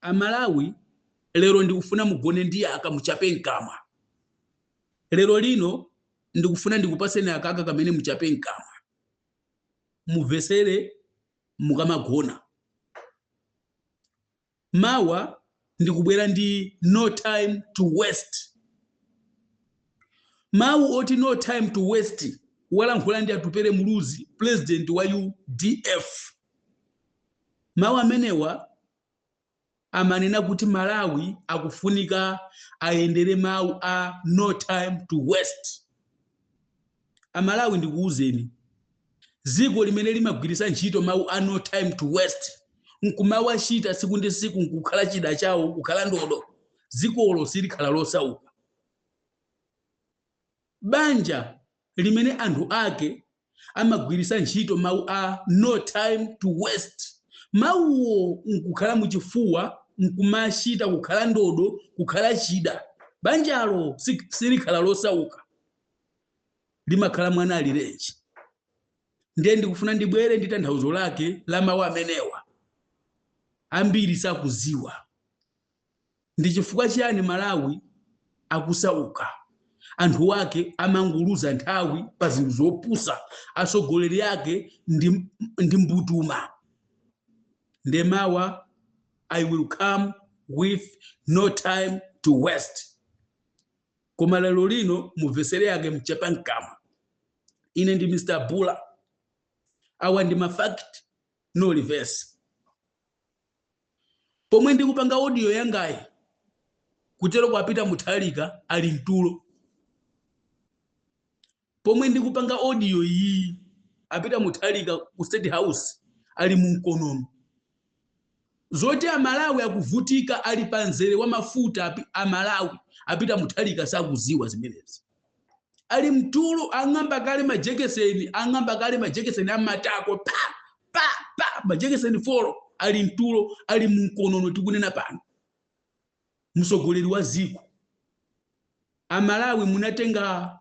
Amalawi, lero ndikufuna mugone ndi aka muchape mkamwa. Lero lino ndikufuna ndikupaseni akaka kamene muchape mkamwa, muvesere mukamagona. Mawa ndikubwera ndi "No time to waste". Mawu oti "No time to waste" walankhula ndi Atupele Muluzi, president wa UDF. Mawu amenewa amanena kuti Malawi akufunika ayendere mawu a "No time to waste". Amalawi, ndikuwuzeni, dziko limene limagwiritsa ntchito mawu a "No time to waste" nkumawachita siku ndi siku, nkukhala chida chawo, kukhala ndodo, dzikolo silikhala losauka. Banja limene anthu ake amagwiritsa ntchito mawu a "No time to waste", mawuwo nkukhala muchifuwa, nkumachita kukhala ndodo, kukhala chida, banjalo silikhala losauka, limakhala mwana alirenji. Ndiye ndikufuna ndibwere ndi tanthauzo lake la mawu amenewa. Ambiri sakuziwa ndi chifukwa chiyani Malawi akusauka. Anthu ake amanguluza nthawi pa zinthu zopusa, atsogoleri ake ndi mbutuma. Ndemawa I will come with "No time to waste", koma lero lino muvesere yake mchapa mkamwa. Ine ndi Mr Bula. Awa ndi ma fact, no reverse. Pomwe ndikupanga audio yangayi, kutero kwapita Mutharika ali mtulo. Pomwe ndikupanga audio iyi, apita Mutharika ku State House ali mumkonono. Zoti Amalawi akuvutika, ali pa mzere wa mafuta, Amalawi, apita Mutharika sakuziwa zimenezi, ali mtulo. Ang'amba kale majekeseni, ang'amba kale majekeseni amatako, pa pa pa, majekeseni 4, ali mtulo, ali mumkonono. Tikunena pano, mtsogoleri wa ziko. Amalawi, munatenga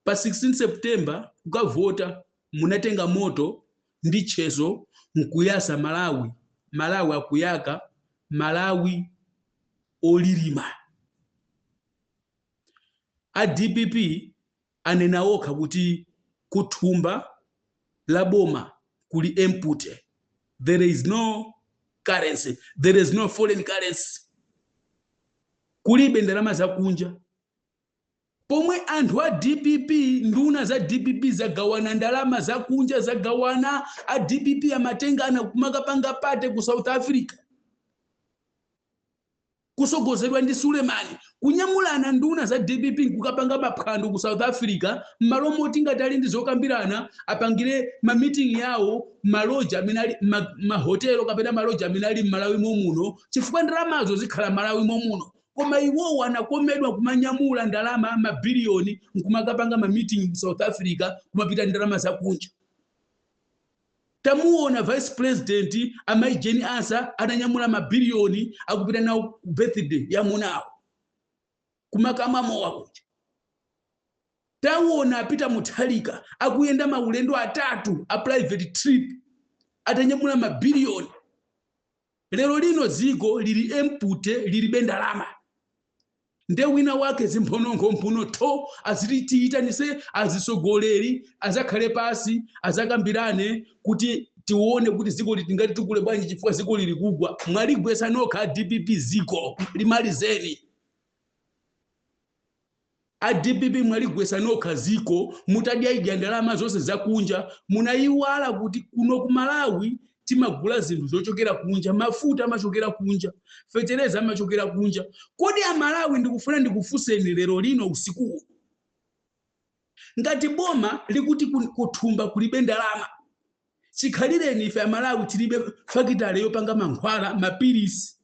pa 16 September kukavota, munatenga moto ndi chezo nkuyasa Malawi. Malawi akuyaka, Malawi olilima. A DPP anena okha kuti kuthumba la boma kuli empty, there is no currency, there is no foreign currency, kulibe ndalama zakunja. Pomwe anthu a DPP, nduna za DPP zagawana ndalama zakunja, zagawana. A DPP amatengana kumakapanga party ku South Africa, kusogozedwa ndi Sulemani, kunyamulana nduna za DPP kukapanga maphwando ku South Africa, m'malo moti ngati ali ndi zokambirana apangire ma meeting yawo maloja amene ali mahotelo kapena maloja amene ali m'Malawi momuno, chifukwa ndalamazo zikhala Malawi momuno. Koma iwowo anakomedwa kumanyamula ndalama mabiliyoni nkumakapanga ma meeting ku South Africa, kumapita ndalama zakunja. Tamuona vice president amayi Jane Ansah ananyamula mabiliyoni, akupita nawo ku birthday ya munawo, kumakamwa mowa kuja. Taona apita Mutharika akuyenda maulendo atatu a private trip, atanyamula mabiliyoni. Lero lino dziko lili empty, lilibe ndalama. Nde wina wake zimphononkho mphuno tho aziti tiyitanise azisogoleri, azakhale pasi, azakambirane kuti tione kuti dziko tingati tikule bwanji, chifukwa dziko lili kugwa. Mwaligwesa nokha DPP ziko, limalizeni. A DPP, mwaligwesa nokha ziko. Mutadyaidya ndalama zonse zakunja, munayiwala kuti kuno ku Malawi timagula zinthu zochokera kunja. Mafuta amachokera kunja, fetereza amachokera kunja. Kodi Amalawi, ndikufuna ndikufunseni lero lino usikuwu, ngati boma likuti kuthumba kulibe ndalama, chikhalireni ife Amalawi tilibe fakitale yopanga mankhwala, mapilisi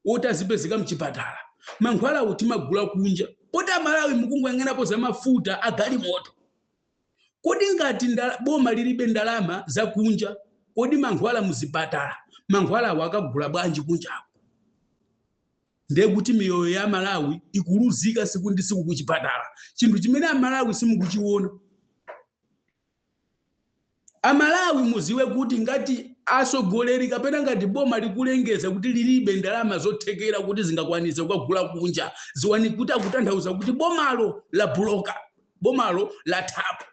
woti azipezeka mchipatala, mankhwalawo timagula kunja, poti Amalawi mukungoyang'anapo za mafuta agalimoto. Kodi ngati boma lilibe ndalama zakunja, kodi mankhwala muzipatala, mankhwalawo akagula bwanji kunjako? Ndiye kuti miyoyo ya Malawi ikuluzika siku ndi siku kuchipatala, chinthu chimene Amalawi simukuchiona. Amalawi, muziwe kuti ngati Asogoleri kapena ngati boma likulengeza kuti lilibe ndalama zothekera kuti zingakwanise kukagula kunja, ziwani kuti akutanthauza kuti bomalo labuloka, bomalo lathapo.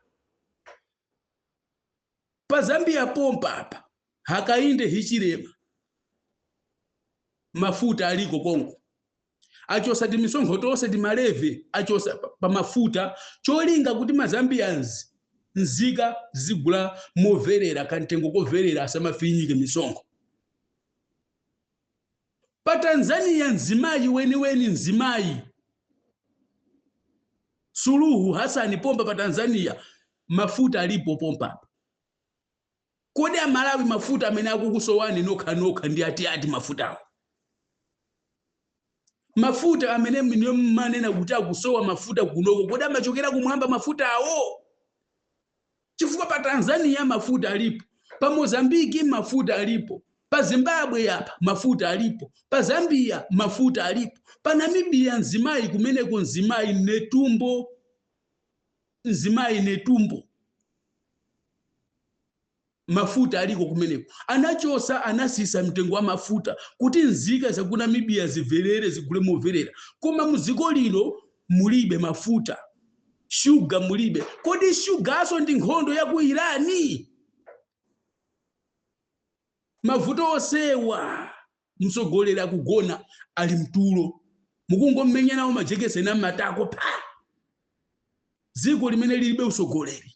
Pa Zambia pompa apa, Hakainde Hichilema, mafuta aliko konko. Achosa timisonkho tonse, tima levy achosa pa mafuta, cholinga kuti ma Zambians, nzika, zigula moverera, kamtengo koverera, asamafinyike misonkho. Pa Tanzania, mzimayi weniweni, mzimayi Suluhu Hasani, pompa pa Tanzania mafuta alipo pompapa. Kodi Amalawi, mafuta amene akukusowani nokhanokha ndi atiati mafutawo? Mafuta amene mine mmanena kuti akusowa mafuta kunoko, kodi amachokera kumwamba mafutawo? Chifukwa pa Tanzania mafuta alipo, pa Mozambiki mafuta alipo, pa Zimbabwe apa mafuta alipo, pa Zambia mafuta alipo, pa Namibia mzimayi kumeneko, mzimayi Netumbo, mzimayi Netumbo, mafuta aliko kumeneko. Anachosa, anasisa mtengo wa mafuta kuti nzika za ku Namibia zimverere, zigule moverera. Koma muziko lino mulibe mafuta, shuga mulibe. Kodi shugaso ndi nkhondo ya ku Irani? Mavuto osewa, mtsogoleri akugona, ali mtulo, mukungomenya nawo majekeseni amatako pa dziko limene lilibe usogoleri.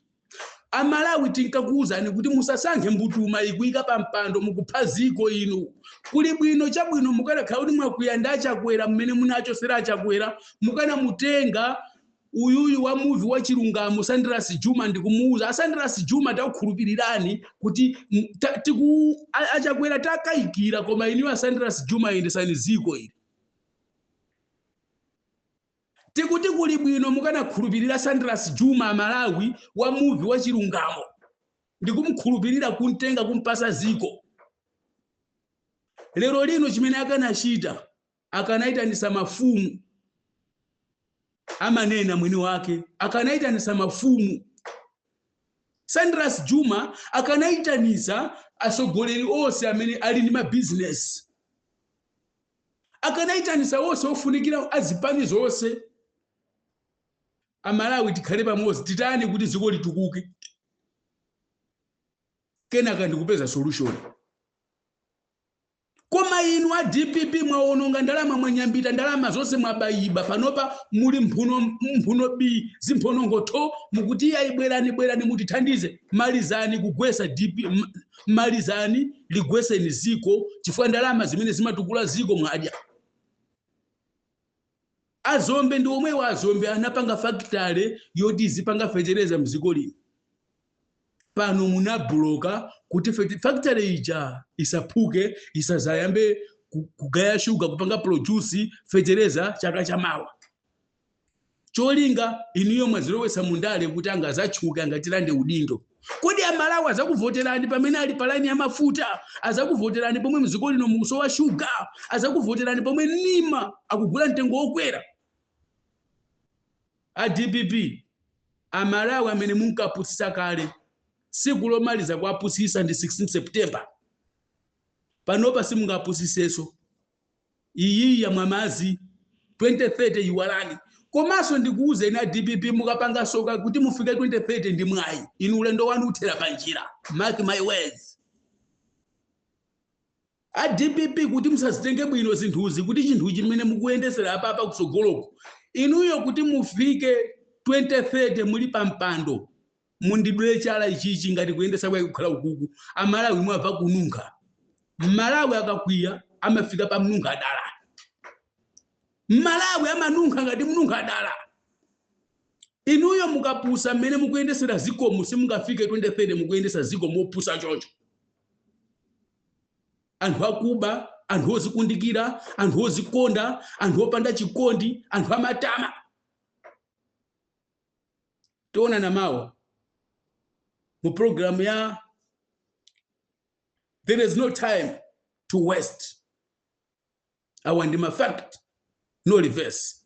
Amalawi, tinkakuwuzani kuti musasankhe mbutuma ikuyika pa mpando, mukupha ziko inu. Kuli bwino, chabwino, mukanakhala kuti mwakwiya ndi Achakwera mmene munachosera Achakwera, mukanamutenga uyuyu wa muvi wa chilungamo, Sandras Juma, ndikumuuza, "Asandras Juma, takukhulupirirani kuti Achakwera takayikira, koma iniwo Asandras Juma yendesani ziko ili." Tikuti kuli bwino mukanakhulupirira Sandras Juma, Malawi wa muvi wa chilungamo, ndikumkhulupirira, kumtenga, kumpasa ziko. Lero lino chimene akanachita, akanayitanisa mafumu, amanena mwini wake, akanayitanisa mafumu. Sandras Juma akanayitanisa atsogoleri onse amene ali ndi mabizinesi, akanayitanisa onse ofunikira azipani zonse. "Amalawi, tikhale pamodzi, titani kuti dziko litukuke?" Kenaka ndikupeza solution. Koma inu a DPP mwaononga ndalama, mwanyambita ndalama zonse, mwabayiba. Panopa muli mphuno mphuno b zimphonongotho, mukuti, "Iyayi, bwerani, bwerani mutithandize." Malizani kugwesa DP, malizani, ligweseni ziko, chifukwa ndalama zimene zimatukula ziko mwadya. Azombe ndi omwewo, Azombe anapanga factory yoti izipanga fetereza mdziko lino. Pano munabuloka kuti factory ija isaphuke, isazayambe kugaya shuga, kupanga produce fetereza chaka chamawa. Cholinga inuyo mwazilowetsa mundale kuti angazatchuke, angatilande udindo. Kodi Amalawi azakuvoterani pamene ali pa laini ya mafuta? Azakuvoterani pomwe mdziko lino mukusowa shuga? Azakuvoterani pomwe nima akugula mtengo wokwera? A DPP, Amalawi amene munkapusisa kale, tsiku lomaliza kuapusisa ndi 16 September. Panopa simungapusisenso. Iyi yamwamazi 2030 iwalani. Komanso ndikuwuzeni a DPP, mukapanga soka kuti mufike 2030 ndi mwayi, inu ulendo wanu uthera panjira, mark my words. A DPP, kuti musazitenge bwino zinthuzi, kuti chinthu chimene mukuyendesera apapa kusogoloko, inuyo kuti mufike 2030 muli pa mpando, mundidule chala ichichi ngati kuyendesa kwake kukhala ukuku. Amalawi mwabva kununkha. Mmalawi akakwiya amafika pa mnunkha dala. Mmalawi amanunkha ngati mnunkha dala. Inuyo mukapusa mmene mukuyendesera zikomo, simungafike 2030 mukuyendesa ziko mopusa choncho. Anthu akuba, anthu ozikundikira, anthu ozikonda, anthu opanda chikondi, anthu amatama. Tionana mawa mu program ya "There Is No Time to Waste". Awa ndi ma fact, no reverse.